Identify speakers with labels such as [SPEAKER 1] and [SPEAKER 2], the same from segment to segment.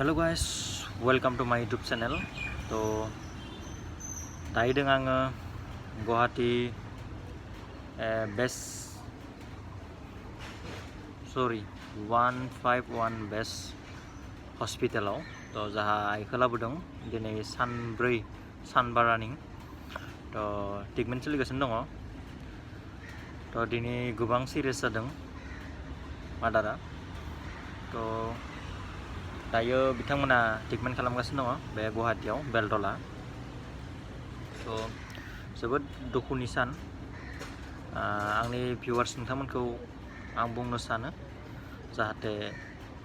[SPEAKER 1] Hello guys, welcome to my YouTube channel. So, tadi dengan Guwahati best 151 best hospitalau. To jaha aikala budong dini sanbrei sanbaraning. To treatment soलिगासिनो दङ. To dini गोबां serious जादों मादारा. To दायो बिथांमोना treatment खालामगासिनो दङ बे गुवाहाटीयाव बेलतला। जोबोद दुखुनि सान। आंनि भिउवार्स नोंथांमोनखौ आं बुंनो सानो जाहाथे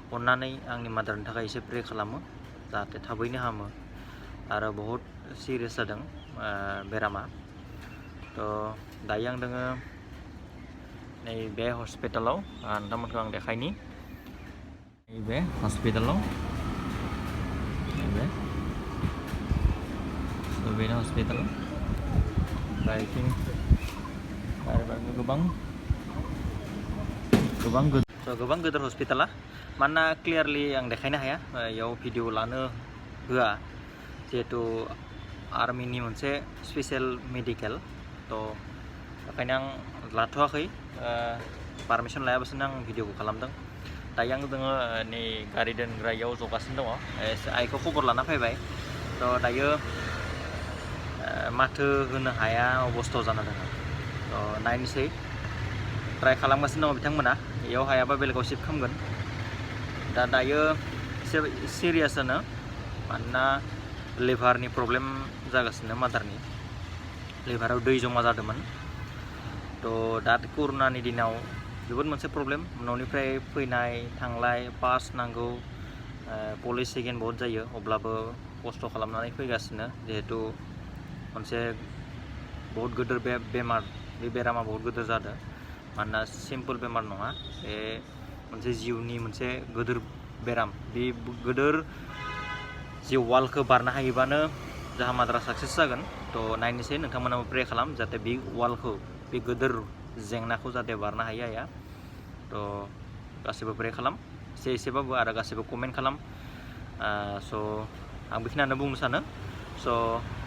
[SPEAKER 1] अन्नानै आंनि मादारनि थाखाय एसे प्रे खालामो जाहाथे थाबैनो हामो आरो बहुत सिरियास जादों बेरामा। दायो आं दोङो नै बे हस्पिटालाव नोंथांमोनखौ आं देखायनि बे हस्पिटालाव बेनो हस्पिटाल ओमफ्राय गोबां गोदोर हस्पिटाला मानोना क्लियारलि आं देखायनो हाया बेयाव भिडिअ लानो होआ जिहेतु आर्मिनि मोनसे स्पेसियेल मेडिकेल बेखायनो आं लाथ'वाखै पारमिसन लायाबासिनो आं भिडिअखौ खालामदों। दायो आं दोङो नै गारि दोनग्रायाव जगासिनो दङ आइखौ खबर लाना फैबाय। दायो माथो होनो हाया अबस्थायाव जाना दङ। नायनोसै ट्राइ खालामगासिनो दङ बिथांमोना बेयाव हायाबा बेलेगाव शिफ्ट खालामगोन। दायो एसे सिरियासआनो मानोना लिभारनि प्रब्लेम जागासिनो मादारनि लिभाराव दै जमा जादोंमोन। दा कर'नानि दिनाव जोबोद मोनसे प्रब्लेम न'निफ्राय फैनाय थांलाय पास नांगौ पुलिस चेकिं बहुत जायो अब्लाबो खस्थ' खालामनानै फैगासिनो जिहेतु मोनसे बहुत गिदिर बेमार बे बेरामा बहुत गिदिर जादों मानोना सिम्पोल बेमार नङा बे मोनसे जिउनि मोनसे गिदिर बेराम बे गिदिर जिउ वालखौ बारनो हायोबानो जाहा मादारा साक्सेस जागोन। नायनोसै नोंथांमोनाबो प्रे खालाम जाहाथे बे वालखौ बे गिदिर जेंनाखौ जाहाथे बारनो हायो हाया। गासैबो प्रे खालाम एसेबाबो आरो गासैबो कमेन्ट खालाम। आं बेखिनियानो बुंनो सानो।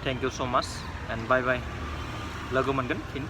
[SPEAKER 1] थेंक इउ स' माच एन्ड बाय बाय लोगो मोनगोन फिन।